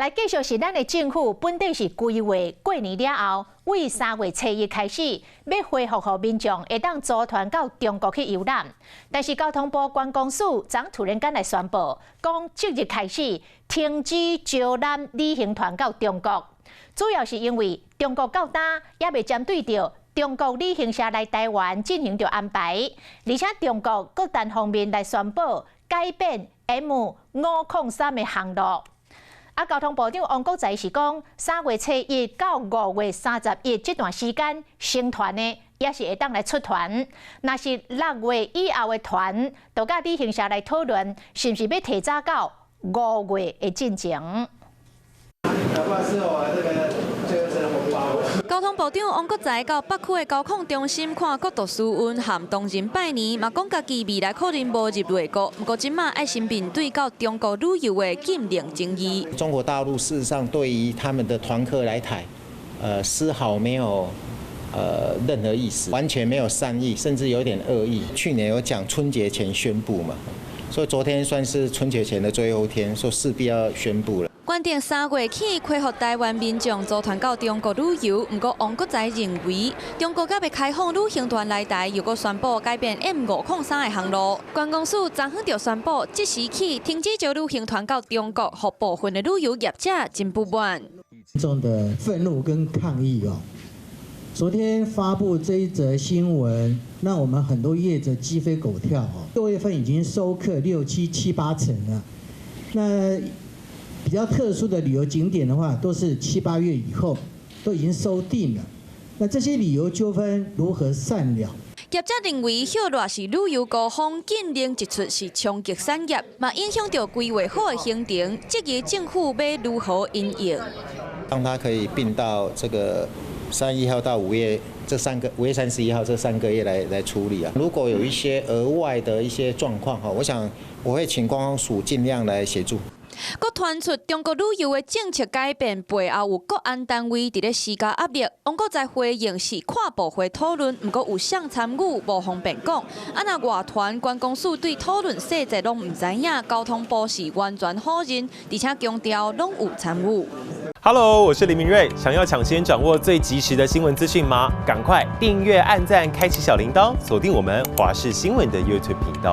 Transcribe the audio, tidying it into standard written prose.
來繼續是咱的政府本底是規劃過年了後，對3月初1開始，欲恢復予民眾會當組團到中國去遊覽。但是交通部觀光署昨突然間來宣布，講即日開始停止招攬旅行團到中國，主要是因為中國到今猶未針對著中國旅行社來台灣進行著安排，而且中國閣單方面來宣布改變 M503的航路。啊，交通部長王國材是講，3月初1到5月31這段時間，成團的也是會當來出團。若是6月以後的團，就佮旅行社來討論，是毋是欲提早到5月的進程。交通部長王國材到北區的交控中心看國道疏運和同仁拜年，嘛講家己未來可能無入內閣，毋過這馬愛先面對到中國旅遊的禁令爭議。中國大陸事實上對於他們的團客來台，絲毫沒有任何意思，完全沒有善意，甚至有點惡意。去年有講春節前宣布嘛，所以昨天算是春節前的最後一天，說勢必要宣布了。決定3月起恢復台灣民眾組團到中國旅遊，毋過王國材認為中國猶未開放旅行團來台，又閣宣布改變 M503的航路。觀光署昨昏就宣布，即時起停止招旅行團到中國，予部分的旅遊業者真不滿。民眾的憤怒跟抗議哦，昨天發布這一則新聞，讓我們很多業者雞飛狗跳哦。6月份已經收客六七七八成了，那比較特殊的旅遊景點的話，都是七八月以後都已經收定了。那這些旅遊糾紛如何善了？業者認為，歇熱是旅遊高峰，禁令一出是衝擊產業，嘛影響著規劃好的行程，質疑政府欲如何因應。讓他可以併到這個31號到五月這三個5月31號這3個月來處理啊。如果有一些額外的一些狀況哈，我想我會請觀光署盡量來協助。閣傳出中國旅遊的政策改變背後有國安單位佇咧施加壓力。王國材回應是跨部會討論，毋過有誰參與無方便講。啊，若外團觀光署對討論細節攏毋知影，交通部是完全否認，而且強調攏有參與。 Hello，我是林明瑞，想要搶先掌握最及時的新聞資訊嗎？趕快訂閱、按讚、開啟小鈴鐺，鎖定我們華視新聞的 YouTube 頻道。